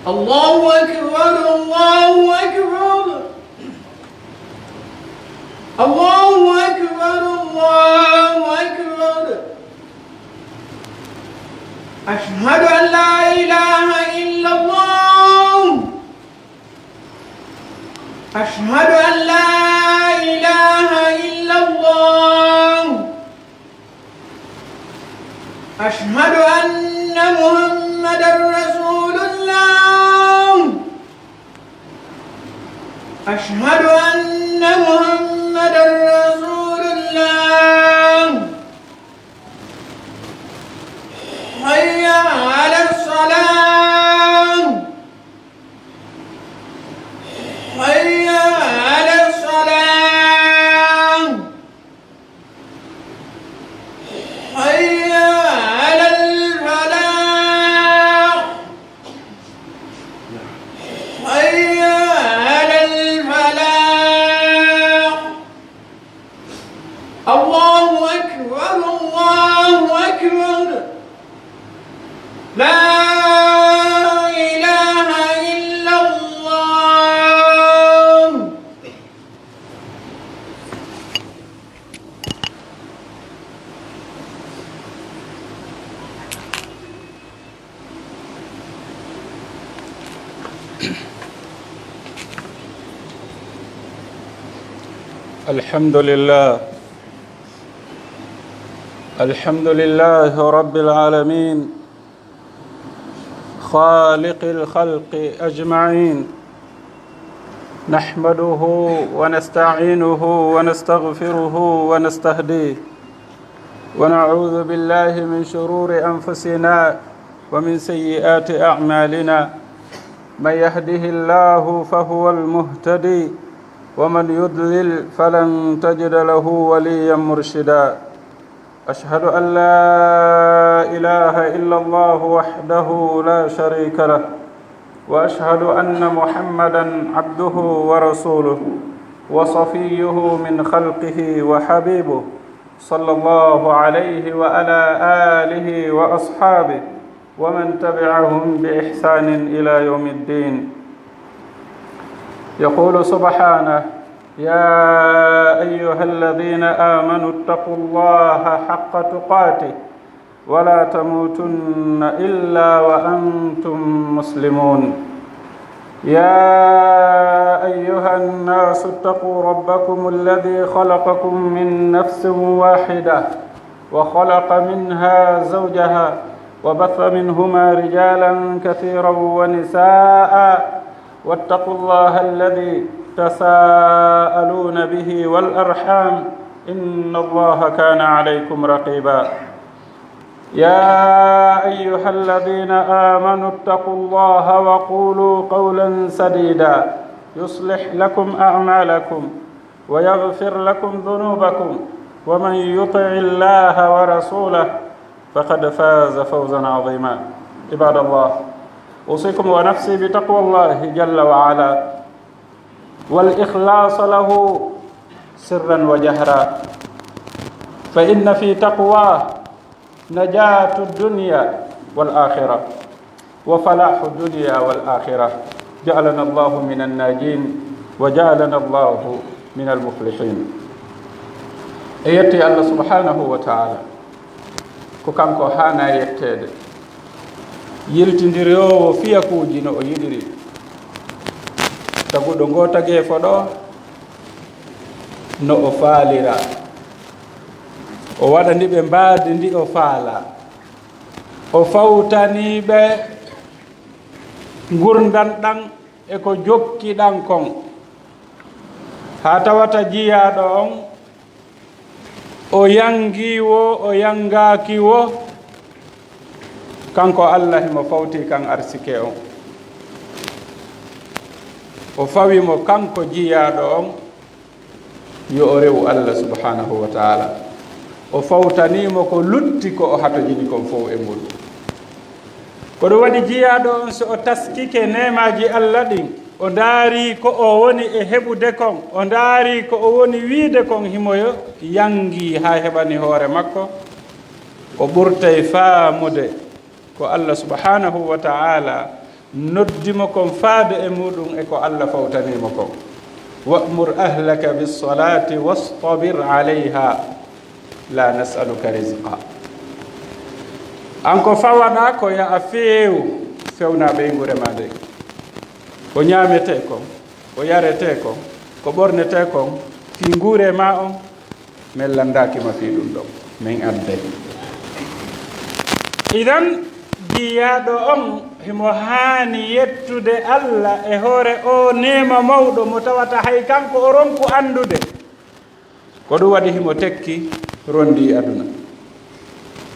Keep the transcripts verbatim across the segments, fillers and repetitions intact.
الله أكبر، الله أكبر. الله أكبر، الله أكبر. أشهد أن لا إله إلا الله. أشهد أن لا إله إلا الله. أشهد أن محمدا رسول الله. أشهد أن محمدا رسول الله. حي على الصلاة. حي على الصلاة. حي على الفلاح. حي على الفلاح. الله أكبر، الله أكبر. لا إله إلا الله. الحمد لله. الحمد لله رب العالمين، خالق الخلق أجمعين. نحمده ونستعينه ونستغفره ونستهديه، ونعوذ بالله من شرور أنفسنا ومن سيئات أعمالنا. من يهده الله فهو المهتدي، ومن يضلل فلن تجد له وليا مرشدا. أشهد أن لا إله إلا الله وحده لا شريك له، وأشهد أن محمدا عبده ورسوله، وصفيه من خلقه وحبيبه، صلى الله عليه وعلى آله وأصحابه ومن تبعهم بإحسان إلى يوم الدين. يقول سبحانه: يا أيها الذين آمنوا اتقوا الله حق تقاته ولا تموتن إلا وأنتم مسلمون. يا أيها الناس اتقوا ربكم الذي خلقكم من نفس واحدة وخلق منها زوجها وبث منهما رجالا كثيرا ونساء، واتقوا الله الذي تساءلون به والأرحام، إن الله كان عليكم رقيبا. يا أيها الذين آمنوا اتقوا الله وقولوا قولا سديدا يصلح لكم أعمالكم ويغفر لكم ذنوبكم ومن يطع الله ورسوله فقد فاز فوزا عظيما. عباد الله، أوصيكم ونفسي بتقوى الله جل وعلا والإخلاص له سرا وجهرا، فإن في تقواه نجاة الدنيا والآخرة وفلاح الدنيا والآخرة. جعلنا الله من الناجين وجعلنا الله من المفلحين. E yetti Allah subhanahu wa ta'ala, ko kanko haana yetteede, yiltindiroowo fiyakuuji no o yiɗiri, taguɗo ngoo tageefo ɗo no o faalira, o waɗani ɓe mbaadi ndi o faala, o fawtani ɓe ngurndan ɗan e ko jokki ɗan kon, haa tawata jiyaaɗo on o yangii wo, o yangaaki wo, kanko Allah himo fawti kan arsike on. O fawi mo kanko jiyaaɗo on, yo o rewu Allah subhanahu wa ta'ala. O fawtanii mo ko lutti ko o hatojini kon fow e muɗum. Ko ɗum waɗi jiyaaɗo on, so o taskike neemaaji Allah ɗin, o ndaari ko o woni e heɓude kon, o ndaari ko o woni wiide kon, himo yo yangi haa heɓani hoore makko, o ɓurtay faamude ko Allah subhanahu wa ta'ala noddi mo kon faade e muɗum e ko Alla fawtanii mo kon. "Wa'mur ahlaka bis-salati wastabir alayha, la nas'aluka rizqa." An ko fawaɗaa ko yo a feew, fewnaa ɓeynguure maa nden. Ko ñaametee kon, ko yaretee kon, ko ɓornetee kon, fii nguuree maa on, men lanndaaki ma fii ɗum ɗon, men adday. Idan, jiyaaɗo on himo haani yettude Alla e hoore oo neema mawɗo mo tawata hay kanko o ronku anndude. Ko ɗum waɗi himo tekki ronndii aduna.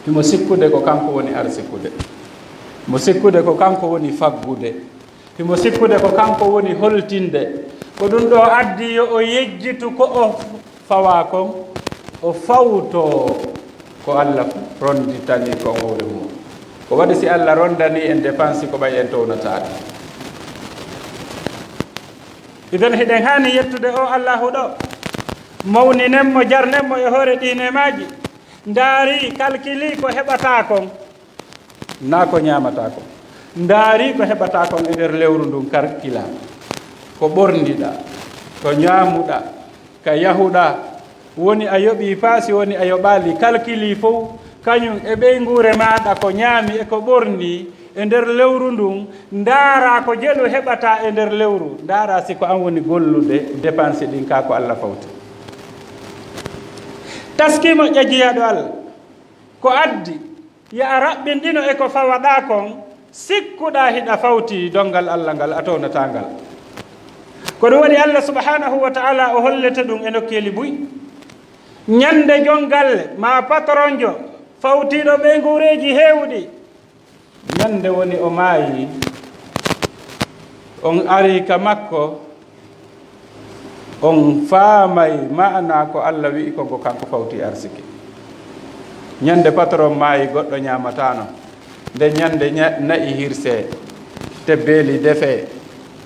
Himo sikkude ko kanko woni arsikude. Himo sikkude ko kanko woni faggude. Himo sikkude ko kanko woni holtinde. Ko ɗum ɗoo addi yo o yejjitu ko o fawaa kon, o fawtoo ko Alla ronnditanii kon hoore mum. Ko waɗi si Alla ronndanii en dépense ko ɓay en townataake. Idan hiɗen haani yettude o Allaahu ɗoo, mawninen mo, jarnen mo e hoore ɗii neemaaji. Ndaarii, kalkilii ko heɓataa kon, naa ko ñaamataa kon. Ndaarii ko heɓataa kon e nder lewru ndun, kalkilaa. Ko ɓorniɗaa, ko ñaamuɗaa, ka yahuɗaa, woni a yoɓii paasi, woni a yoɓaali, kalkilii fow, kañum e ɓeynguure maaɗa ko ñaami e ko ɓornii e nder lewru ndun, ndaaraa ko jelu heɓataa e nder lewru, ndaaraa si ko an woni gollude dépense ɗin kaa ko Alla fawti. Taskii moƴƴa jiyaaɗo Alla. Ko addi, yo a raɓɓinɗino e ko fawaɗaa kon, sikkuɗaa hiɗa fawti donngal Alla ngal, a townataa ngal. Ko ɗum waɗi Alla subhanahu wa ta'ala o hollete ɗum e nokkeeli buy. Ñande jon galle, maa patronjo, fawtiiɗo ɓeynguureeji heewuɗi, ñande woni o maayi, on ari ka makko, on faamay maanaa ko Alla wi'i ko ngo kanko fawti arsike. Ñande patron maayi, goɗɗo ñaamataano. Nde ñande ña-, na'i hirsee, tebbeeli defee,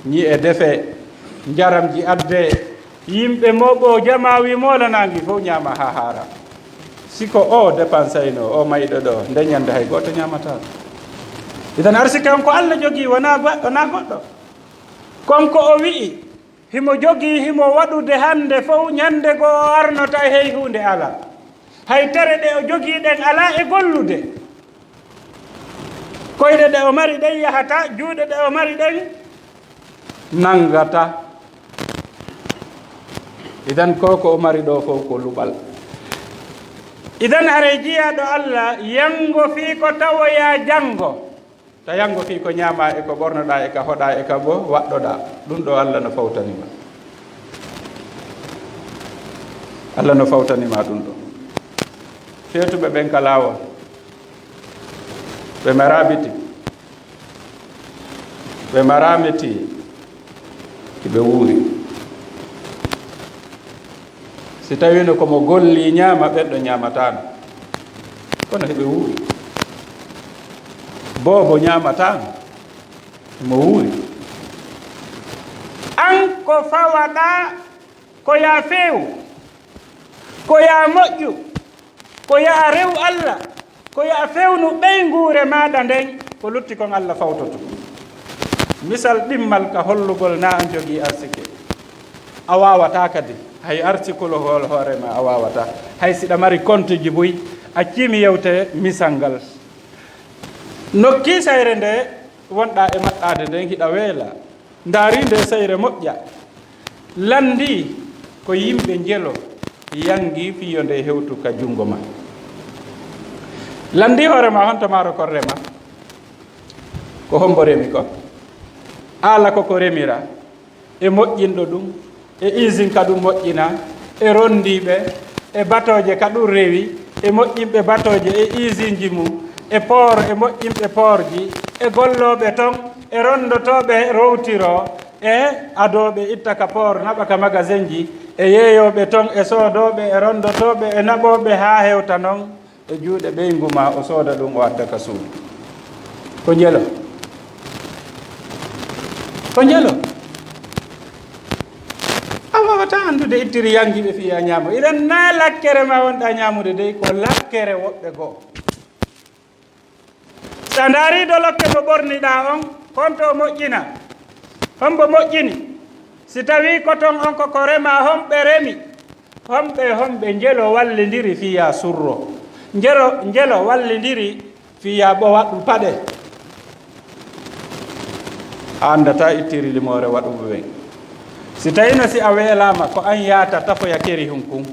ñi'e defee, njaramji addee, yimɓe mooɓoo, jamaa wi moolanaangi fow ñaama haa haara. Si ko o dépensayno, o mayɗo ɗo, nde ñande hay gooto ñaamataa. Idan arsike on ko Alla jogii, wonaa ba-, wonaa goɗɗo. Kon ko o wi'i, himo jogii, himo waɗude hande fow, ñande goo o arnota hay huunde alaa. Hay tere ɗe o jogii ɗen alaa e gollude. Koyɗe ɗe o mari ɗen yahata, juuɗe ɗe o mari ɗen nanngata. Idan ko ko o mari ɗo fow ko luɓal. Idan are jiyaaɗo Alla, yanngo fii ko tawoyaa janngo. Ta yanngo fii ko ñaamaa e ko ɓornoɗaa e ka hoɗaa e ka bo waɗɗoɗaa. Ɗum ɗo Alla no fawtani ma. Alla no fawtani ma ɗum ɗo. Feetuɓe ɓen ka laawol. Ɓe maraa biti. Ɓe maraa meti. Hiɓe wuuri. Si tawiino ko mo golli ñaama, ɓen ɗo ñaamataano. Kono hiɓe wuuri. Boobo ñaamataano. Mo wuuri. An ko fawaɗaa, ko yaa feew, ko yaa moƴƴu, ko yaa rew Alla, ko yaa fewnu ɓeynguure maaɗa nden, ko lutti kon Alla fawtoto. Misal ɗimmal ka hollugol na an jogii arsike. A waawataa kadi, hay arsikul hool hoore ma a waawataa. Hay si ɗa mari konteji buy, accii mi yewte misal ngal. Nokkii sayre nde wonɗaa e maɗɗaade nden hiɗa weela. Ndaarii nde seyre moƴƴa. Lanndii ko yimɓe njelo yanngi fii yo nde hewtu ka junngo ma. Lanndii hoore ma honto maaro kon rema. Ko hombo remi kon? Aala ko ko remira. E moƴƴinɗo ɗum, e usine ka ɗum moƴƴinaa, e ronndiiɓe, e batooje ka ɗum rewi, e moƴƴinɓe batooje e usine ji mum, e port, e moƴƴinɓe port ji, e gollooɓe ton, e ronndotooɓe rowtiroo, e adooɓe itta ka port naɓa ka magasin ji, e yeeyooɓe ton, e soodooɓe, e ronndotooɓe, e naɓooɓe haa hewta non. E juuɗe ɓeyngu ma, o sooda ɗum, o adda ka suudu. Ko njelo. Ko njelo. A waawataa anndude ittiri yanngi ɓe fii a ñaamo. Idan naa lakkere ma wonɗaa ñaamude dey, ko lakkere woɓɓe goo. Si a ndaarii dolokke mo ɓorniɗaa on, Honto o moƴƴina? Hombo moƴƴini? Si tawii koton on ko ko rema, homɓe remi? Homɓe, homɓe njelo wallindiri fii yaa surro? Njelo, njelo wallindiri fii yaa ɓo waɗu paɗe? A anndataa ittiri limoore waɗuɓe ɓen. Si tawino si a weelaama, ko an yaata tafoya keri hun kun.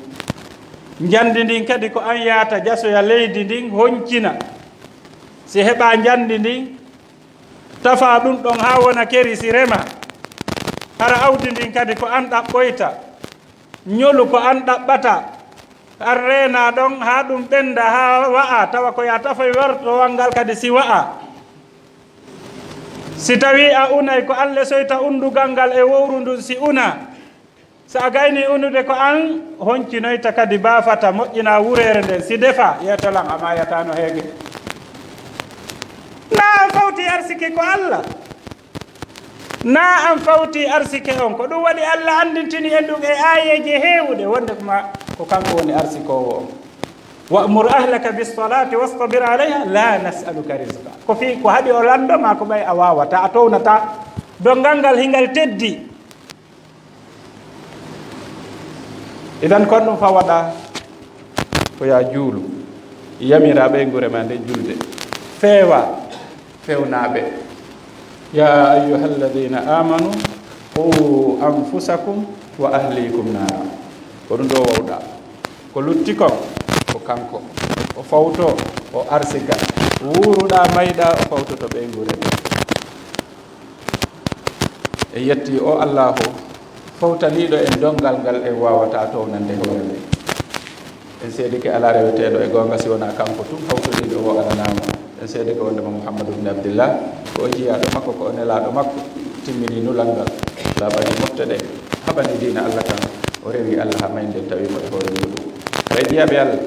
Njandi ndin kadi ko an yaata jasoya leydi ndin honcina. Si heɓaa njandi ndin, tafaa ɗun ɗon haa wona keri si rema. Hara awdi ndin kadi ko an ɗaɓɓoyta. Ñolu ko an ɗaɓɓata. An reenaa ɗon haa ɗun ɓenda haa wa'a, tawa ko yaa tafoy wertowal ngal kadi si wa'a. Si tawii a unay, ko an lesoyta undugal ngal e wowru ndun si una. Si a gaynii unude, ko an honcinoyta kadi baafata, moƴƴinaa wureere nden. Si defa, yeeto lan, a maayataano heege. Naa an fawtii arsike ko Alla? Naa an fawtii arsike on? Ko ɗun waɗi Alla anndintini en ɗun e aayeeje heewuɗe, wonde ko ma, ko kanko woni arsikoowo on. "Wa'mur ahlaka bis-salati wastabir alayha, la nas'aluka rizqa." Ko fii, ko haɗi o lanndo ma, ko ɓay a waawataa, a townataa. Donngal ngal hingal teddi. Idan kon ɗun fa waɗa ko yaa juulu, yamiraa ɓeynguure maa nden julde, feewa fewnaaɓe. "Ya ayyuhalladhina amanu, qu anfusakum wa ahlikum nara." Ko ɗun ɗoo wowɗaa. Ko lutti kon, ko kanko. O fawto, o arsika. Wuuruɗaa, mayɗaa, o fawtoto ɓeynguure nden. En yettii oo Allaahu fowtaniiɗo en donngal ngal en waawataa townande hoore nden. En seedike alaa reweteeɗo e goonga si wonaa kanko tun, fawtaniiɗo oo alanaama. En seedike wondema Muhammadu bni Abdillah ko o jiyaaɗo makko, ko o nelaaɗo makko, timminii nulal ngal, laaɓani mofte ɗen, haɓani diina Alla kan, o rewi Alla haa mayde tawi mo e hoore muuɗum. Ɓay jiyaaɓe Alla,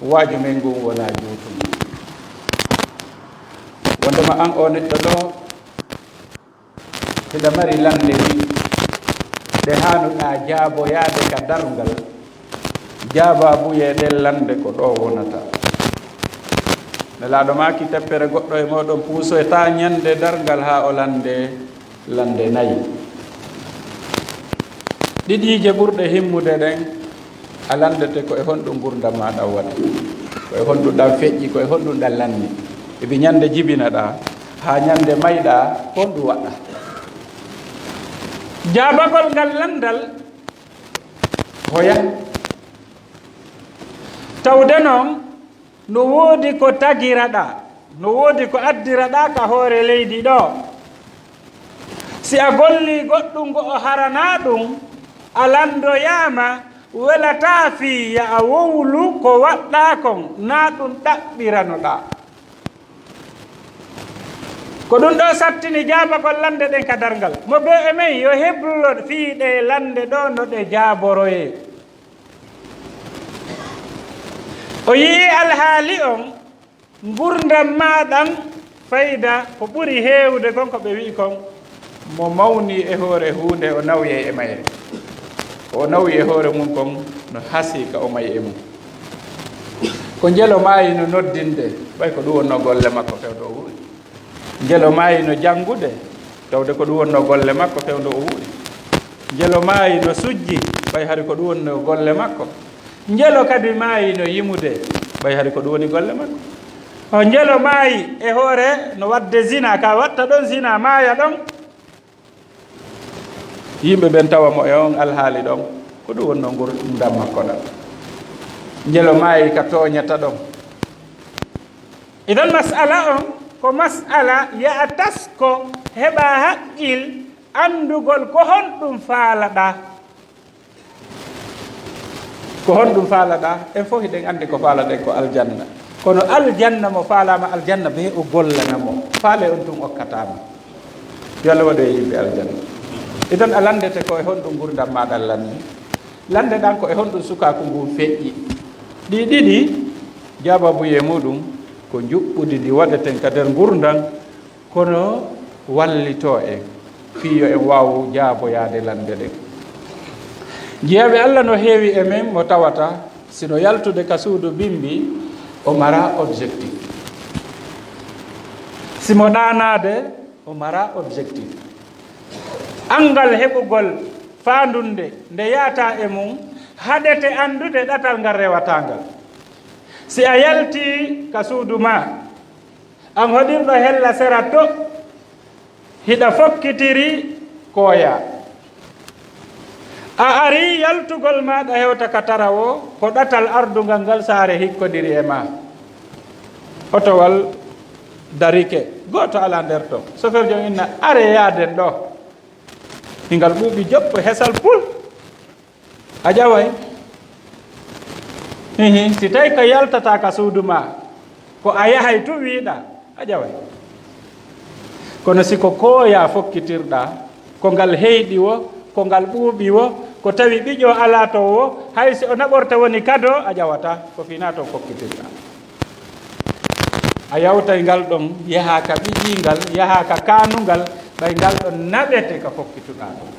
waaju men ngun wonaa juutundu. Wondema an oo neɗɗo ɗoo, hiɗa mari lannde ɗiɗi ɗe haanuɗaa jaaboyaade ka darngal. Jaabaabuyee ɗen lannde ko ɗoo wonata. Nelaaɗo maaki, teppere goɗɗo e mooɗon puusoytaa ɲande darngal haa o lande lannde nay. Ɗiɗiije ɓurɗe himmude ɗen, a lanndete ko e honɗun ngurndan maa ɗan waɗi, ko e honɗun ɗan feƴƴi, ko e honɗun ɗan lanni. Ebi ɲande jibinaɗaa, haa ɲande mayɗaa, ko honɗun waɗɗaa? Jaabagol ngal lanndal hoya? Tawde non, no woodi ko tagiraɗaa, no woodi ko addiraɗaa ka hoore leydi ɗoo. Si a gollii goɗɗun ngo'o haranaa ɗun, a lanndoyaama, welataa fii yo a wowlu ko waɗɗaa kon, naa ɗun ɗaɓɓiranoɗaa. Ko ɗun ɗoo sattini jaabagol lannde ɗen ka darngal. Mo bee e men yo heblo fii ɗee lannde ɗoo no ɗe jaaboroyee. O yi'ii alhaali on, ngurndan maa ɗan fayda ko ɓuri heewude kon ko ɓe wi'i kon, mo mawnii e hoore huunde, o nawyay e mayre. Ko o nawyi e hoore mun kon no hasii ka o mayi e mun. Ko njelo maayi no noddinde, ɓay ko ɗun wonnoo golle makko fewndo o wuuri. Njelo maayi no janngude, tawde ko ɗun wonnoo golle makko fewndo o wuuri. Njelo maayi no sujji, ɓay hari ko ɗun wonnoo golle makko. Njelo kadi maayi no yimude, ɓay hari ko ɗun woni golle makko. O njelo maayi e hoore no waɗde zina, ka watta ɗon zina, maaya ɗon. Yimɓe ɓen tawa mo e on alhaali ɗon, ko ɗun wonnoo ngurndan makko ɗan. Njelo maayi ka tooɲata ɗon. Idan mas'ala on ko mas'ala ya'a tasko, heɓaa haqqil anndugol ko honɗun faalaɗaa. Ko honɗun faalaɗaa? En fow hiɗen anndi ko faalaɗen ko aljanna. Kono aljanna mo faalaama aljanna bee o gollana mo. Faale on tun okkataama. Yo Alla waɗu en yimɓe aljanna. Idan a lanndete ko e honɗun ngurndan maa ɗan lanni. Lannde ɗan ko e honɗun sukaaku ngun feƴƴi. Ɗi ɗiɗi, jaababuyee muuɗun ko njuɓɓudi ndi waɗeten ka nder ngurndan, kono wallitoo en fii yo en waawu jaaboyaade lannde ɗen. Jiyaaɓe Alla no heewi e men mo tawata si no yaltude ka suudu bimbi, o maraa objectif. Si mo ɗaanaade, O mara objectif. Anngal heɓugol faandunde nde yahata e mum, haɗete anndude ɗatal ngal rewataa ngal. Si a yaltii ka suudu maa, an hoɗirɗo hella sera to, hiɗa fokkitiri kooyaa. A arii yaltugol maaɗa hewta ka tarawo, ko ɗatal ardungal ngal saare hikkodiri e maa. Otowal darike, gooto alaa nder ton. Soferjo inna, "Are yaaden ɗoo." Hingal ɓuuɓi joppo hesal pul. A ƴaway. Hihi, si tawi ka yaltata ka suudu maa, ko a yahay tun wiiɗaa, a ƴaway. Kono si ko kooyaa fokkitirɗaa, ko ngal heyɗi wo, ko ngal ɓuuɓi wo, ko tawi ɓiƴo alaa to wo, hay si o naɓorta woni kado, a ƴawataa, ko fii naa ton fokkitirɗaa. A yawtay ngal ɗon, yahaa ka ɓiƴiingal, yahaa ka kaanungal, ɓay ngal ɗon naɓete ka fokkituɗaa ɗon.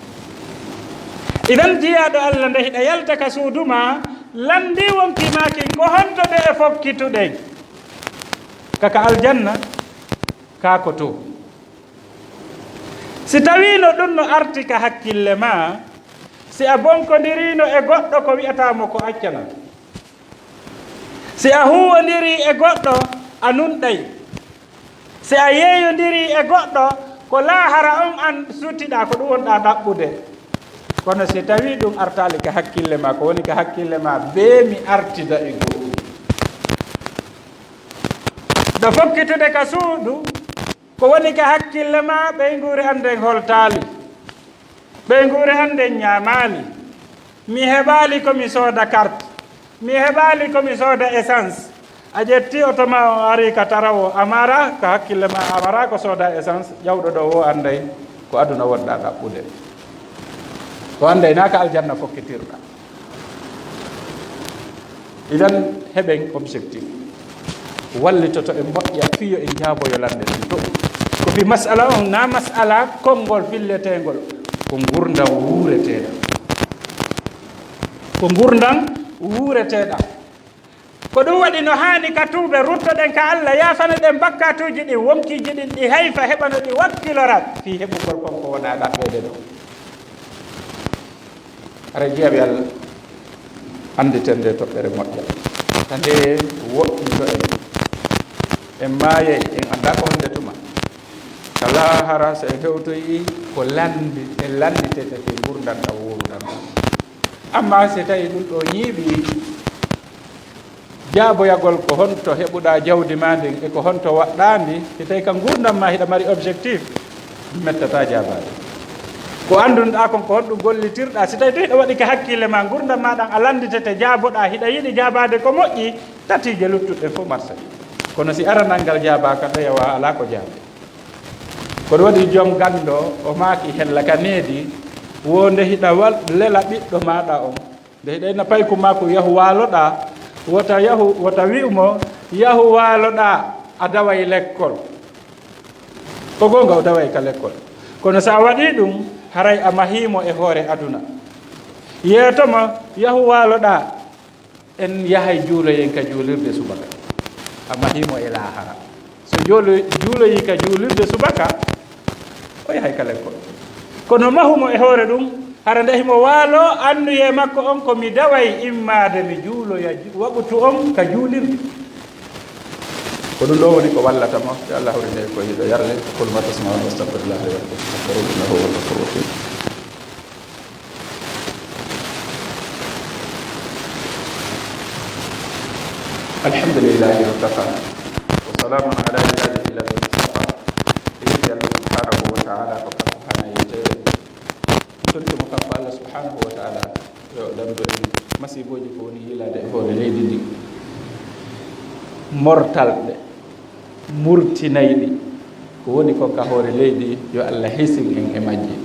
Idan jiyaaɗo Allah nde hiɗa yalta ka suudu maa, lanndii wonkii maa kin ko honto de e fokkituɗen? Ka ka aljanna, kaa ko to? Si tawiino ɗun no arti ka hakkille maa, si a bonkondiriino e goɗɗo ko wi'ataa mo ko accana. Si a huuwondirii e goɗɗo, a nunɗay. Si a yeeyondirii e goɗɗo, ko laahara on an sutiɗaa, ko ɗun wonɗaa ɗaɓɓude. Kono si tawii ɗun artaali ka hakkille maa, ko woni ka hakkille maa, bee mi artida e goɗɗun. Ɗo fokkitude ka suudu, ko woni ka hakkille maa, ɓeynguure an nden holtaali. Ɓeynguure an nden ñaamaali. Mi heɓaali ko mi sooda carte. Mi heɓaali ko mi sooda essence. A ƴetti oto maa on arii ka tarawo, a maraa ka hakkille maa, a maraa ko sooda essence. Ƴawɗo ɗoo woo annday ko aduna wonɗaa ɗaɓɓude. O annday naa ka aljanna fokkitirɗaa. Idan heɓen objectif. Wallitoto en moƴƴa fii yo en jaaboyo lannde ɗen to. Ko fii mas'ala on, naa mas'ala konngol filleteengol. Ko ngurndan wuureteeɗan. Ko ngurndan wuureteeɗan. Ko ɗun waɗi no haani ka tuuben, ruttoɗen ka Allah, yaafanoɗen bakkaatuuji ɗin, wonkiiji ɗin ɗi hayfa, heɓa no ɗi wakkilora fii heɓugol kon ko wonaa ɗaɓɓeede ɗon. Haray jiyaaɓe Allah, annditen nde toɓɓere moƴƴa. Ka nde woɗɗito en, en maayay, en anndaa ko honde tuma. Ka laahara, so en hewtoyii, ko lanndi-, en lannditete fii ngurndan ɗan wuuruɗan ɗan. Ammaa si tawii ɗun ɗoo ñiiɓii, jaaboyagol ko honto heɓuɗaa jawdi maa ndin e ko honto waɗɗaa ndi, si tawii ka ngurndan maa hiɗa mari objectif, mettataa jaabaade. Ko anndunɗaa kon, ko honɗun gollitirɗaa, si tawii tun hiɗa waɗi ka hakkille maa, ngurndan maa ɗan a lannditete, jaaboɗaa, hiɗa yiɗi jaabaade ko moƴƴi, tatiije luttuɗe ɗen fow marsay. Kono si aranal ngal jaabaaka, ɗo yawaa alaa ko jaabi. Ko ɗun waɗi jom ganndo, o maaki hella ka needi, woo nde hiɗa wal-, lela ɓiɗɗo maaɗa on, nde hiɗa inna payku makko, "Yahu waaloɗaa," wota yahu, wota wi'u mo, "Yahu waaloɗaa, a daway lekkol." Ko goonga, o daway ka lekkol. Kono si a waɗii ɗun, haray a mahii mo e hoore aduna. Yeeto mo, "Yahu waaloɗaa, en yahay juuloyen ka juulirde subaka." A mahii mo e laahara. So juulo-, juuloyii ka juulirde subaka, o yahay ka lekkol. Kono mahu mo e hoore ɗun, hara nde himo waaloo, anniyee makko on ko, "Mi daway immaade mi juuloya ju-, waqtu on ka juulirde." Ko ɗun ɗoo woni ko wallata mo. Yo Allah hawrine ko hiɗo yarle. أقول ما تسمعون وأستغفر الله لي ولكم فاستغفروه إنه هو الغفور الرحيم. الحمد لله وكفى وسلام على عباده الذين اصطفى. En yetti Allah subhanahu wa ta'ala ko kanko haani yetteede. Tonti mo kanko Allah subhanahu wa ta'ala yo o dandu en masiibooji ko woni yiilaade e hoore leydi ndi. Mortalɗe, murtinayɗi ko woni kon ka hoore leydi, yo Allah hisin en e majji.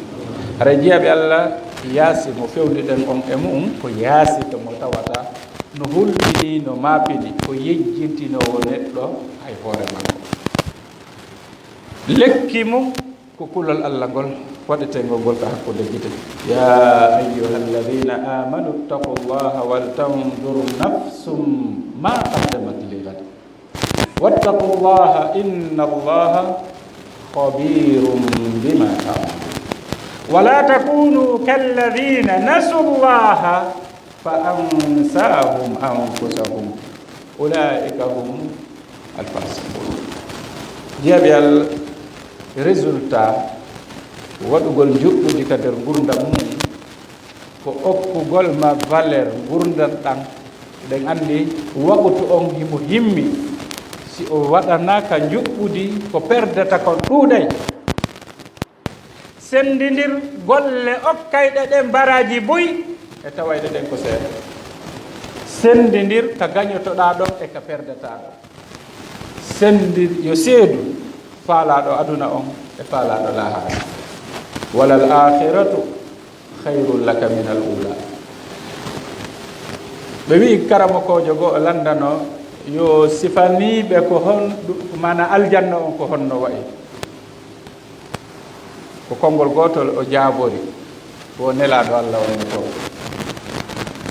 Haray jiyaaɓe Allah, yaasi mo fewniɗen on e mu'un, ko yaasi to mo tawata no hulɓinii, no maapini, ko yejjintinoowo neɗɗo hay hoore makko. Lekki mum ko kulol Allah ngol, waɗeteengol ngol ka hakkunde gite. يا أيها الذين آمنوا اتقوا الله ولتنظر نفس ما قدمت لغد. واتقوا الله إن الله خبير بما تعملون. ولا تكونوا كالذين نسوا الله فأنساهم أنفسهم أولئك هم الفاسقون. Jeeɓe Allah, résultat waɗugol njuɓɓudi ka nder ngurdam mum ko okkugol ma valeur ngurdam ɗam. Eɗen anndi wakutu on himo himmi. Si o waɗanaaka njuɓɓudi, ko perdata kon ɗuuɗay. Senndindir golle okkayɗe ɗen baraaji buy e tawayɗe ɗen ko seeɗa. Senndindir ka gañotoɗaa ɗon e ka perdataa ɗon. Senndi yo seedu faalaaɗo aduna on e faalaaɗo laahara. Walal aakhiratu khayrun laka minal ula. Ɓe wi'i karamokoojo goo o lanndano yo sifaniiɓe ko hon, maana aljanna on ko honno wa'i. Ko konngol gootol o jaabori, ko Nelaaɗo Allah on e to.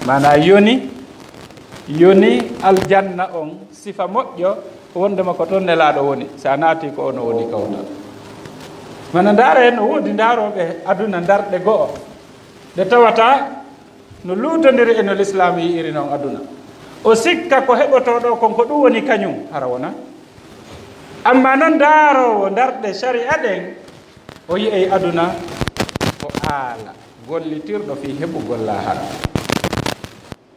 Maana yoni, yoni aljanna on sifa moƴƴo, wondema ko toon Nelaaɗo woni. Si a naati ko ono woni kawtal. Maana ndaara hen no woodi ndaarooɓe aduna ndarɗe go'o. Ɗe tawata no luutondiri e no Lislaam yi'iri non aduna. O sikka ko heɓotoo ɗoo kon ko ɗum woni kañum, hara wona. Amma non ndaaroowo ndarɗe sari'a ɗen, o yi'ay aduna ko aala gollitirɗo fii heɓugol laahara.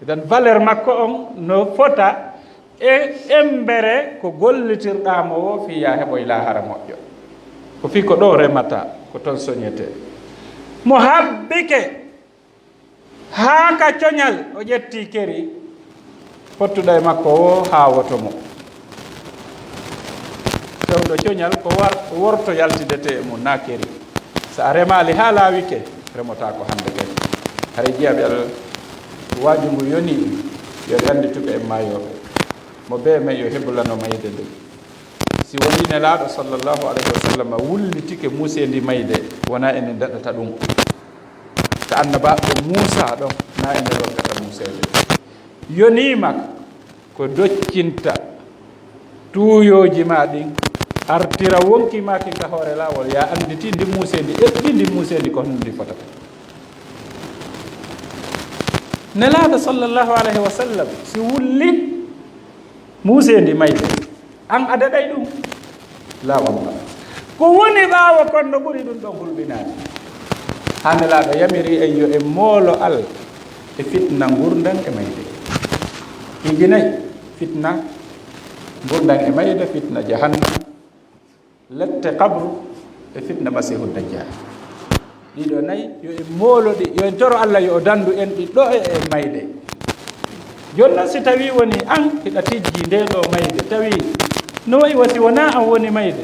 Idan valeur makko on no fota e embere ko gollitirɗaa mo woo fii yaa heɓoy laahara moƴƴo. Ko fii ko ɗoo remata, ko ton soñetee. Mo habbike haa ka coñal, o ƴetti keri, pottuɗo e makko woo haa woto mo. Fewndo coñal ko war-, worto yaltidete e mum, naa keri. So a remaali haa laawike, remotaako hannde kadi. Haray jiyaaɓe Allah, waaju ngu yonii, yo ɓe anndu tuɓe e maayooɓe. Mo bee men yo heblano mayde nde. Si wonii Nelaaɗo sallallahu alayhi wa sallam wullitike muuseendi mayde, wonaa enen daɗata ɗum. Ka annabaaɓe Muusaa ɗon, naa enen rokkata muuseede. Yonii maa ko doccinta tuuyooji maa ɗin, artira wonkii maa kin ka hoore laawol, yaa annditi ndi muuseendi, eɓɓi ndi muuseendi ko honno ndi fotata. Nelaaɗo sallallahu alayhi wa sallam, si wulli muuseendi mayde, an a daɗay ɗum? Laa wallah. Ko woni ɓaawo kon no ɓuri ɗum ɗon hulɓinaade. Haa Nelaaɗo yamiri en yo en moolo Alla e fitna ngurndan e mayde. Piiji nay, fitna ngurndan e mayde, fitna jahannam, lette qabru e fitna Masiihu Dajjal. Ɗiɗo nay, yo en moolo ɗi, yo en toro Alla yo o dandu en ɗi ɗo e, e mayde. Jooni non, si tawii woni an hiɗa tijji ndee ɗoo mayde, tawii no wayi wa si wonaa an woni mayde.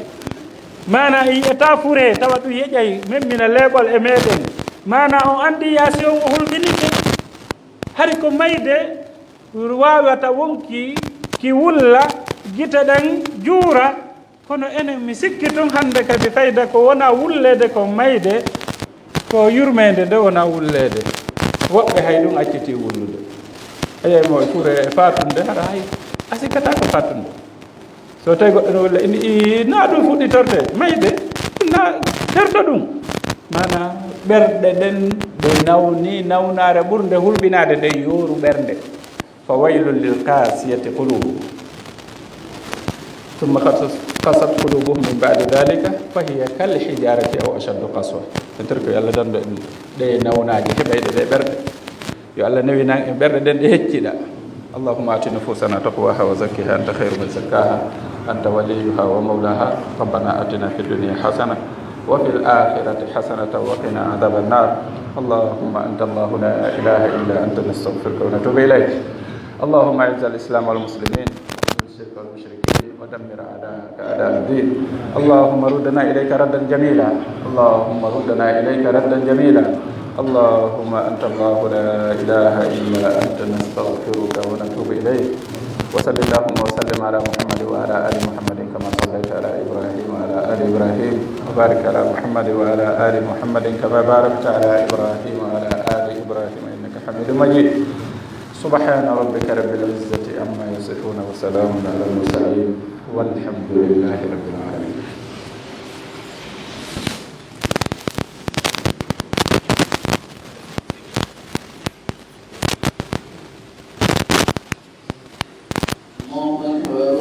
Maanaa en yi'ataa furee, tawa ɗum yeƴay memmina leeɓol e meeɗen. Maanaa on anndi yaa si on o hulɓinike. Hari ko mayde waawata wonkii ki wulla, gite ɗen juura. Kono enen, mi sikki tun hannde kadi fayda ko wonaa wulleede ko mayde, ko yurmeende nde wonaa wulleede. Woɓɓe hay ɗum accitii wullude. Eyey mo e fure e faatunde, hara hay a sikkataa ko faatunde. So tawi goɗɗo no wulla, ini, i, naa ɗum fuɗɗitorte, mayde, na terto ɗum. Maanaa ɓerɗe ɗen ɗe nawni nawnaare ɓurnde hulɓinaade nde yooru ɓernde. فويل للقاسية قلوبهم ثم قست قلوبهم من بعد ذلك فهي كالحجارة أو أشد قسوة. Sentir ko Alla danndo en ɗe nawnaaje heɓayɗe ɗe ɓerɗe. Yo Alla newinan en ɓerɗe ɗen ɗe hecciɗa. اللهم آت نفوسنا تقواها وزكها أنت خير من زكاها أنت وليها ومولاها. ربنا آتنا في الدنيا حسنة وفي الآخرة حسنة وقنا عذاب النار. اللهم أنت الله لا إله إلا أنت نستغفرك ونتوب إليك. اللهم أعز الإسلام والمسلمين وأذل الشرك والمشركين ودمر أعداءك أعداء الدين. اللهم ردنا إليك ردا جميلا. اللهم ردنا إليك ردا جميلا. اللهم أنت الله لا إله إلا أنت نستغفرك ونتوب إليك. وصل اللهم وسلم على محمد وعلى آل محمد كما صليت على إبراهيم وعلى آل إبراهيم. وبارك على محمد وعلى آل محمد كما باركت على إبراهيم وعلى آل إبراهيم إنك حميد مجيد. سبحان ربك رب العزة عما يصفون وسلام على المرسلين والحمد لله رب العالمين. الله أكبر.